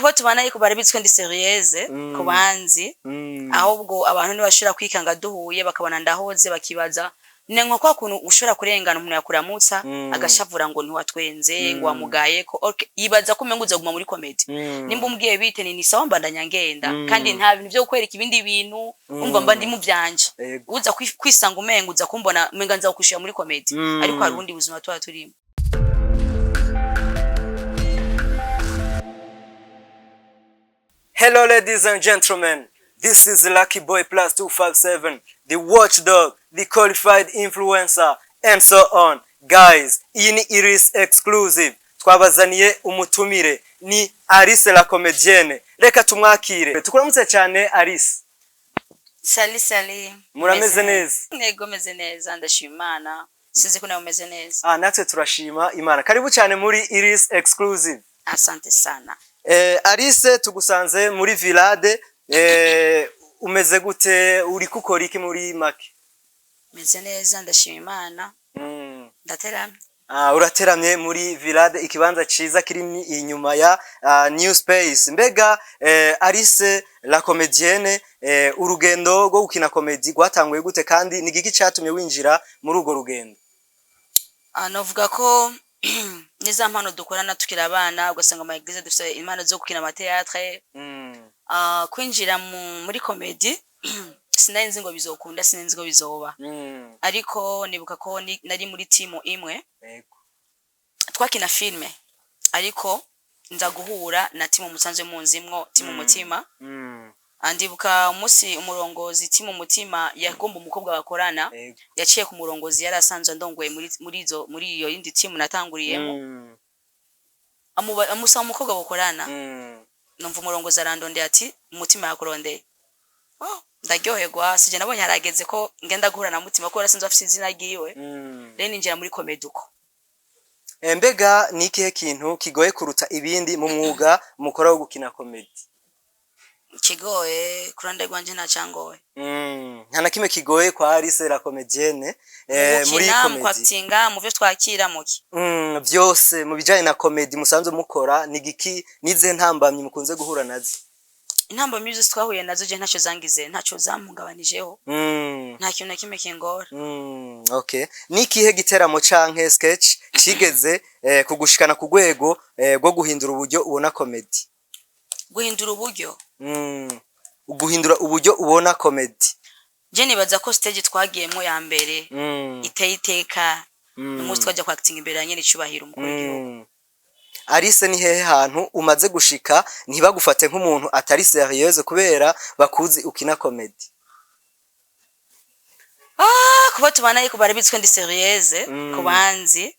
Kuba tubana ariko barabizi ko ndi sérieuse ku banzi. Ahubwo abantu ntibashobora kwikanga duhuye, bakabona ndahoze, bakibaza ni nko kwa kuntu ushobora kurengana umuntu yakuramutsa, agashavura ngo ntiwatwenze, ngo wamugaye ko. Okay, yibaza ko umenga uza guma muri comédie. Nimba umbwiye bite, ni sawa, mbandanya ngenda. Kandi nta bintu vyo kwereka ibindi bintu, umva, mba ndi mu vyanje. Uza kwisanga umenga uza kumbona umenga nza kukwishura muri comédie, ariko hari ubundi buzima tuba turimo. Hello, ladies and gentlemen. This is Lucky Boy Plus 257, the watchdog, the qualified influencer, and so on. Guys, iyi ni Iris Exclusive. Twabazaniye umutumire ni Alice la comédienne. Reka tumwakire. Tukuramutse cyane, Alice. Salut, salut. Murameze neza? Yego, meze neza, ndashima Imana. Sinzi ko nawe umeze neza. Ah, natwe turashima Imana. Karibu cyane muri Iris Exclusive. Asante sana. Alice, tugusanze muri Villade. Umeze gute? Uri gukora iki muri make? Meze neza, ndashima Imana. Ndateramye. Ah, urateramye muri Villade, ikibanza ciza kiri inyuma ya New Space. Mbega Alice la comédienne, urugendo rwo gukina comedy rwatanguye gute, kandi ni giki catumye winjira muri urwo rugendo? Ah, novuga ko niza mpano dukorana tukiri abana, ugasanga mu église dufite impano zo gukina ama théâtre. Ah, kwinjira muri comédie sinari nzi ngo bizokunda, sinari nzi ngo bizoba. Ariko nibuka ko nari muri timu imwe twakina filme, ariko nza guhura na timu musanzwe munzimwo, timu Mutima. Andibuka umunsi umurongozi timu Mutima yagomba umukobwa bakorana, yaciye ku murongozi yari asanzwe andongoye muri iyo yindi timu natanguriyemo. Amusaba umukobwa bakorana. Numva umurongozi arandondeye ati: "Umutima yakurondeye." Oh, ndaryoherwa. Sije nabonye harageze ko ngenda guhura na Mutima, ko yarasanzwe afise izina ryiwe. Rero ninjira muri comédie uko. Mbega ni ikihe kintu kigoye kuruta ibindi mu mwuga mukora wo gukina comedy? Kigoye ku ruhande rwanje nta cangoye. Nta na kimwe kigoye kwa Alice la comédienne muri gukina, mu comedy? Kwakitinga, mu vyo twakira, muki? Vyose mu bijanye na comedy musanzwe mukora, ni giki, nize ntambamyi mukunze guhura nazo? Intambamyi zose twahuye nazo, je ntaco zangize, ntaco zampungabanijeho. Nta kintu na kimwe kingora. Okay. Ni ikihe giteramo canke sketch cigeze kugushikana ku rwego rwo guhindura uburyo ubona comedy? Guhindura uburyo? Guhindura uburyo ubona comedy. Je nibaza ko stage twagiyemwo ya mbere iteye iteka, umunsi twajya kwakitinga imbere ya nyene icubahiro umukuru w'igihugu. Alice, ni hehe hantu umaze gushika ntibagufate nk'umuntu atari sérieuse kubera bakuzi ukina comedy? Ah, kuba tubana ariko barabizi ko ndi sérieuse ku banzi.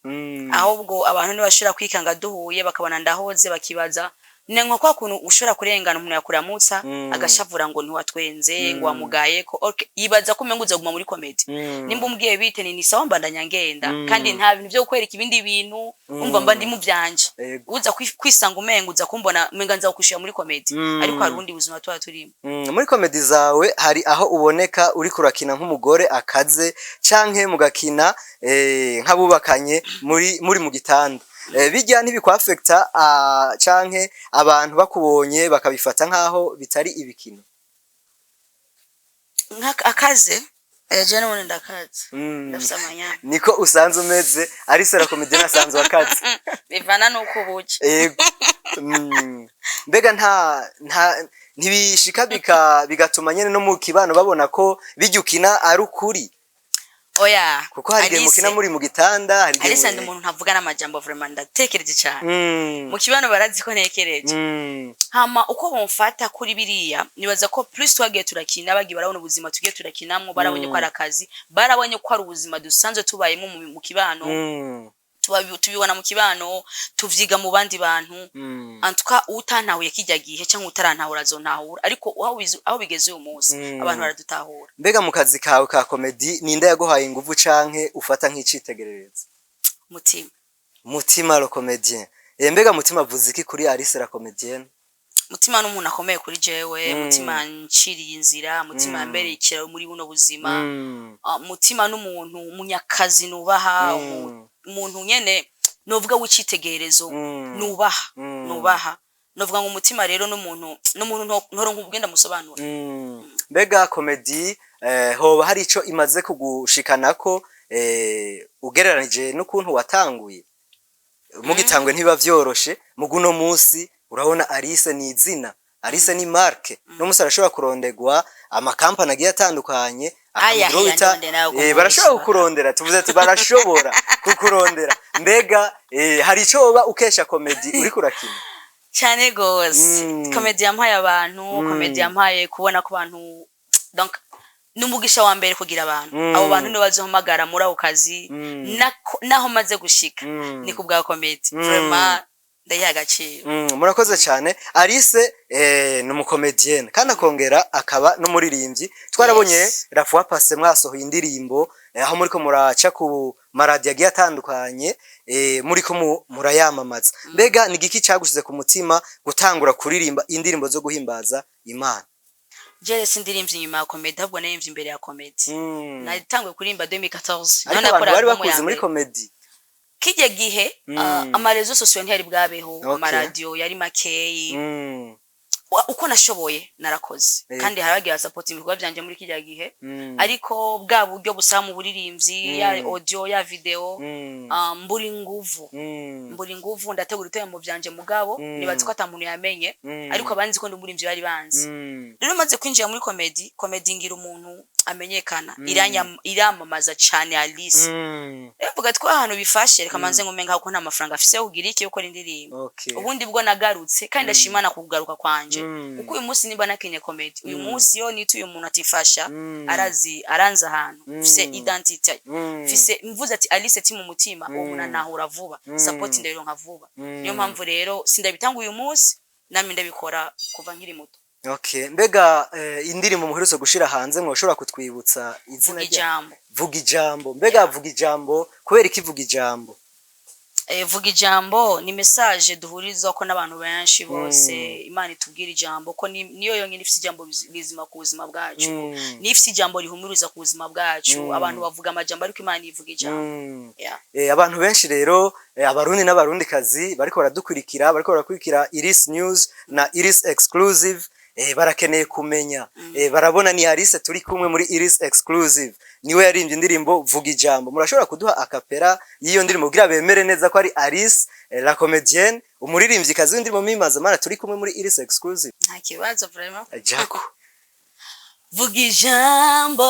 Ahubwo abantu ntibashobora kwikanga duhuye, bakabona ndahoze, bakibaza ni nko kwa kuntu ushobora kurengana umuntu yakuramutsa, agashavura ngo ntiwatwenze, ngo wamugaye ko. Okay, yibaza ko umenga uza guma muri comédie. Nimba umbwiye bite, ni sawa, mbandanya ngenda. Kandi nta bintu vyo kwereka ibindi bintu, umva, mba ndi mu vyanje. Uza kwisanga umenga uza kumbona umenga nza kukwishura muri comédie, ariko hari ubundi buzima tuba turimo. Muri comédie zawe hari aho uboneka uri kurakina nk'umugore akaze canke mugakina nk'abubakanye muri mu gitanda. Bijya ntibikwaffecta canke abantu bakubonye bakabifata nk'aho bitari ibikino? Akaze, je n'ubundi ndakaze. Ndafise amanyama. Niko usanze umeze, Alice la comédie asanzwe akaze. Bivana nuko ubuke. Ego. Mbega nta ntibishika bigatuma nyene no mu kibano babona ko bijya ukina ari ukuri? Oya. Kuko hari igihe mukina muri mu gitanda, hari igihe Alice, ndi umuntu ntavuga n'amajambo, vraiment ndatekereje cyane. Mu kibano barazi ko ntekereje. Hama uko bamufata kuri biriya, nibaza ko plus twagiye turakina, bagiye barabona ubuzima tugiye turakinamwo, barabonye ko ari akazi, barabonye ko ari ubuzima dusanzwe tubayemo mu kibano. Tubibona mu kibano, tuvyiga mu bandi bantu. En tout cas, utantahuye kijya gihe cyangwa utarantahura azontahura, ariko aho bigeze uyu munsi, abantu baradutahura. Mbega mu kazi kawe ka comedy, ninde yaguhaye inguvu canke ufata nk'icitegererezo? Mutima. Mutima le comédien. Mbega Mutima avuze iki kuri Alice la comédienne? Mutima n'umuntu akomeye kuri jewe. Mutima nciriye inzira, Mutima yambereye ikiraro muri buno buzima. Ah, Mutima n'umuntu umunyakazi nubaha, umuntu nyene novuga w'icitegererezo, nubaha, nubaha. Novuga ngo umutima rero n'umuntu ntoronka ubwenda musobanura. Mbega comedy hoba hari ico imaze kugushikanako ugereranije n'ukuntu watanguye? Mugitangwe ntibiba vyoroshe, muguno musi urabona Alice ni izina, Alice ni marque. No musi arashobora kurondegwa amakampani agiye atandukanye Aya, akamugiraho ya, bita ndonde nawe barashobora kumubesha. kukurondera, tuvuze ati barashobora kukurondera. Mbega hari ico woba ukesha comedy uriko urakina? Cyane gose. Comedy yampaye abantu, comedy yampaye kubona ko abantu, donc n'umugisha wa mbere kugira abantu, abo bantu nibo bazohamagara muri ako kazi. Naho maze gushika ni ku bwa comedy. Vraiment ndayiha agaciro. Murakoze cyane. Alice ni umukomedienne kandi akongera akaba n'umuririmbyi. Twarabonye la fois passée mwasohoye indirimbo aho muriko muraca ku maradiyo agiye atandukanye, muriko murayamamaza. Mbega ni igiki cagushize ku mutima gutangura kuririmba indirimbo zo guhimbaza Imana? Jere sindirimbye inyuma ya comedy, ahubwo naririmbye imbere ya comedy. Natanguye kuririmba 2014. Ariko Niho abantu nakora bari album ya bakuzi muri mbere. comedy. Kijya gihe ama réseaux sociaux ntiyari bwabeho, amaradiyo yari makeyi. Uko nashoboye narakoze, kandi hari abagiye basapota ibikorwa byanje muri kijya gihe, ariko bwa buryo busaba mu buririmbyi, ya audio, ya video, mbura inguvu. Mbura inguvu, ndategura ibitaramo vyanje, mugabo nibaza ko ata muntu yamenye, ariko abanzi ko ndi umuririmbyi bari banzi. Rero maze kwinjira muri comedy, comedy ngira umuntu amenyekana, iramamaza cane Alice. Rero mvuga twa ahantu bifashe, reka manze ngume ngaho, ko nta mafaranga afise yo kugira iki, yo gukora indirimbo. Ubundi bwo nagarutse, kandi ndashimana ku kugaruka kwanje, kuko uyu munsi nimba nakenye comedy, uyu munsi yo nituye umuntu atifasha, arazi aranze ahantu mfise identity, mfise mvuze ati Alice ti mu mutima, uwo muntu antahura vuba, support ndayironka vuba. Niyo mpamvu rero sindabitanga uyu munsi, namwe ndabikora kuva nkiri muto. Okay. Mbega indirimbo muherutse gushira hanze, mwoshobora kutwibutsa izina Vuga rya? Ijambo. Vuga Ijambo. Mbega Vuga Ijambo, kubera iki Vuga Ijambo? Vuga Ijambo ni message duhurizako n'abantu benshi bose. Imana itubwira ijambo, ko niyo yonyine ifite ijambo rizima ku buzima bwacu, niyo ifite ijambo rihumuriza ku buzima bwacu. Abantu bavuga amajambo, ariko Imana ivuga ijambo. Yeah. Abantu benshi rero, abarundi n'abarundikazi bariko baradukurikira, bariko barakurikira Iris News na Iris Exclusive, barakeneye kumenya, barabona ni Alice turi kumwe muri Iris Exclusive, niwe yaririmbye indirimbo Vuga Ijambo. Murashobora kuduha a cappella y'iyo ndirimbo kugira bemere neza ko ari Alice la comédienne, umuririmvyikazi w'indirimbo mpimbazamana, turi kumwe muri Iris Exclusive? Nta kibazo vraiment. Jako. Vuga ijambo,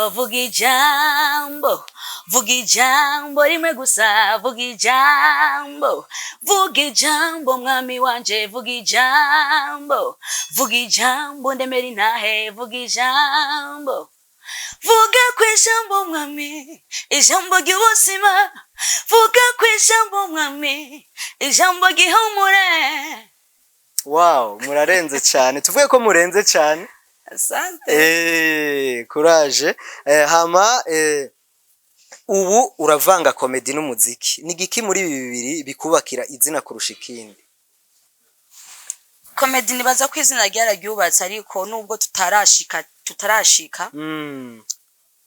vuga ijambo, vuga ijambo rimwe gusa, vuga ijambo, vuga ijambo mwami wanje, vuga ijambo, vuga ijambo ndemera intahe, vuga ijambo, vuga ku ijambo mwami, ijambo ry'ubuzima, vuga ku ijambo mwami, ijambo ry'ihumure. Wow, murarenze cyane, tuvuge ko murenze cyane. Asante. Courage. Hama ubu uravanga comedy n'umuziki. Ni giki muri ibi bibiri bikubakira izina kurusha ikindi? Comedy nibaza ko izina ryararyubatse, ariko nubwo tutarashika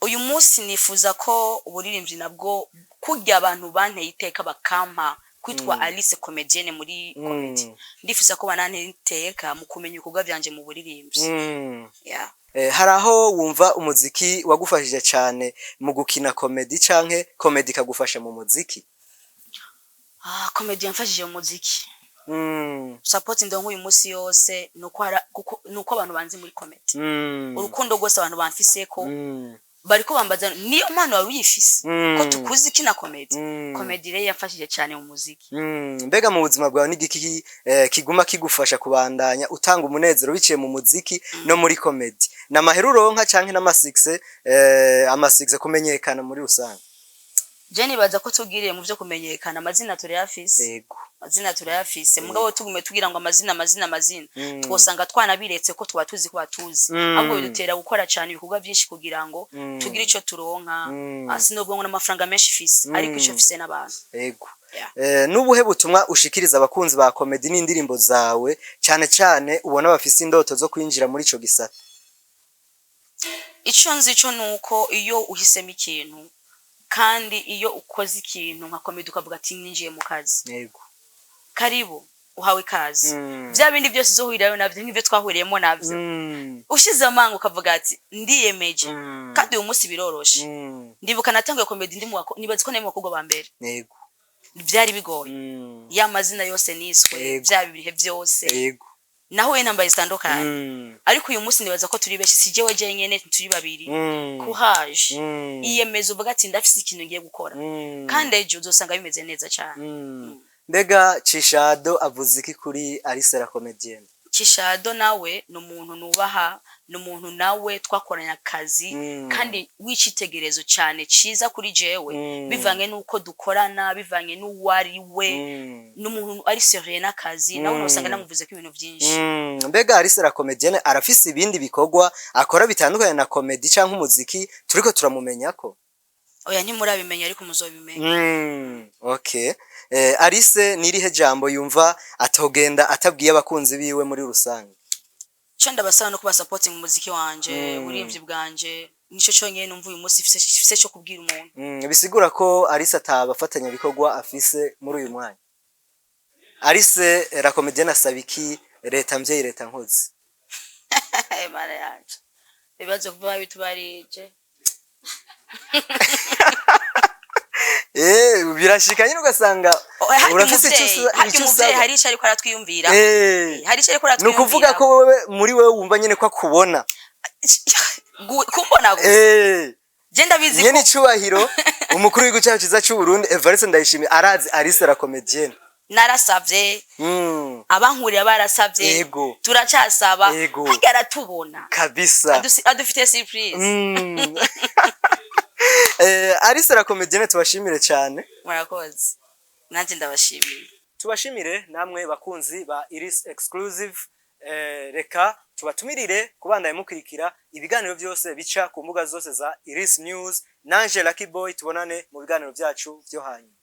uyu munsi, nifuza ko uburirimbyi nabwo kurya abantu banteye iteka bakampa kwitwa Alice Comedienne muri comedy, ndifuza ko bananteye iteka mu kumenya ibikorwa vyanje mu buririmbyi. Yeah. Hari aho wumva umuziki wagufashije cyane mu gukina comedy, canke comedy ikagufasha mu muziki? Ah, comedy yamfashije mu muziki. Support ndonka uyu munsi yose nuko nuko abantu banzi muri comedy. Urukundo rwose abantu bamfiseko, bariko bambaza niyo mpano wari uyifise, ko tukuzi kina comedy. Comedy rero yamfashije cyane mu muziki. Mbega mu buzima bwawe n'igiki kiguma kigufasha kubandanya utanga umunezero biciye mu muziki no muri comedy? N'amahera uronka canke n'ama succès, ama succès, kumenyekana muri rusange? Je nibaza ko tugiriye mu vyo kumenyekana, amazina turayafise. Amazina turayafise, mugabo tugume tugira ngo amazina, amazina, amazina, twosanga twanabiretse ko tuba tuzi ko batuzi. Ahubwo bidutera gukora cyane ibikorwa byinshi kugira ngo tugire ico turonka. Ah, sinubwo ngo n'amafaranga menshi fise, ariko ico fise n'abantu. Yeah. N'ubuhe butumwa ushikiriza abakunzi ba comedy n'indirimbo zawe, cyane cyane ubona bafise indoto zo kwinjira muri ico gisata? Ico nzi co nuko iyo uhisemo ikintu, kandi iyo ukoze ikintu nka comedy, ukavuga ati ninjiye mu kazi, karibu. Uhawe ikaze. Vya bindi byose uzohurirayo navyo, nk'ivyo twahuriyemo navyo, ushize amanga ukavuga ati ndiyemeje. Kandi uyu munsi biroroshe. Ndibuka natanguye comedy ndi mu nibaza ko nari mu bakobwa ba mbere. Vyari bigoye. Ya mazina yose niswe, vya bihe byose, nahuye n'intambara zitandukanye. Ariko uyu munsi nibaza ko turi benshi, si jewe jenyene, turi babiri. Courage. Iyemeza uvuga ati ndafise ikintu ngiye gukora. Kandi ejo uzosanga bimeze neza cyane. Mbega Cishado avuze iki kuri Alice la Comedienne? Kishado nawe ni umuntu nubaha, ni umuntu nawe twakoranye akazi, kandi w'icitegererezo cyane ciza kuri jewe, bivanye n'uko dukorana, bivanye n'uwo ari we. Ni umuntu ari sérieux n'akazi, nawe usanga namuvuze ko ibintu byinshi. Mbega Alice la Comedienne arafise ibindi bikorwa akora bitandukanye na comedy canke umuziki turiko turamumenyako? Oya, ntimurabimenya, ariko muzobimenya. Okay. Alice, nirihe jambo yumva atogenda atabwiye abakunzi biwe muri rusange? Cyo ndabasaba no kuba supporting umuziki wanje, uburimvyi bwanje. Nico cyonyine numva uyu munsi mfise cyo kubwira umuntu. Bisigura ko Alice atabafatanya bikorwa afise muri uyu mwanya. Alice la Comedienne asaba iki leta mvyeyi, leta nkozi? Mana yanje, ibibazo kuva bitubarije. Birashika nyine ugasanga urafise icyo harya icyo umuvyeyi usaba. hari ico ariko aratwiyumvira. Hari ico ariko Ni aratwiyumvira. ukuvuga ko wewe muri wewe wumva nyine ko akubona. Kumbona gusa. Je ndabizi Nyene ko icubahiro umukuru w'igihugu cyacu cyiza cy'u Burundi Evariste Ndayishimiye arazi Alice la Comedienne. Narasavye, abankurira barasavye, turacyasaba. Harya aratubona. Kabisa. Adufitiye surprise. Alice la Comedienne, tubashimire cyane. Murakoze, nanjye ndabashimiye. Tubashimire namwe bakunzi ba Iris Exclusive. Reka tubatumirire kubandanya mukurikira ibiganiro byose bica ku mbuga zose za Iris News. Nanje Lucky Boy, tubonane mu biganiro byacu byo hanyuma.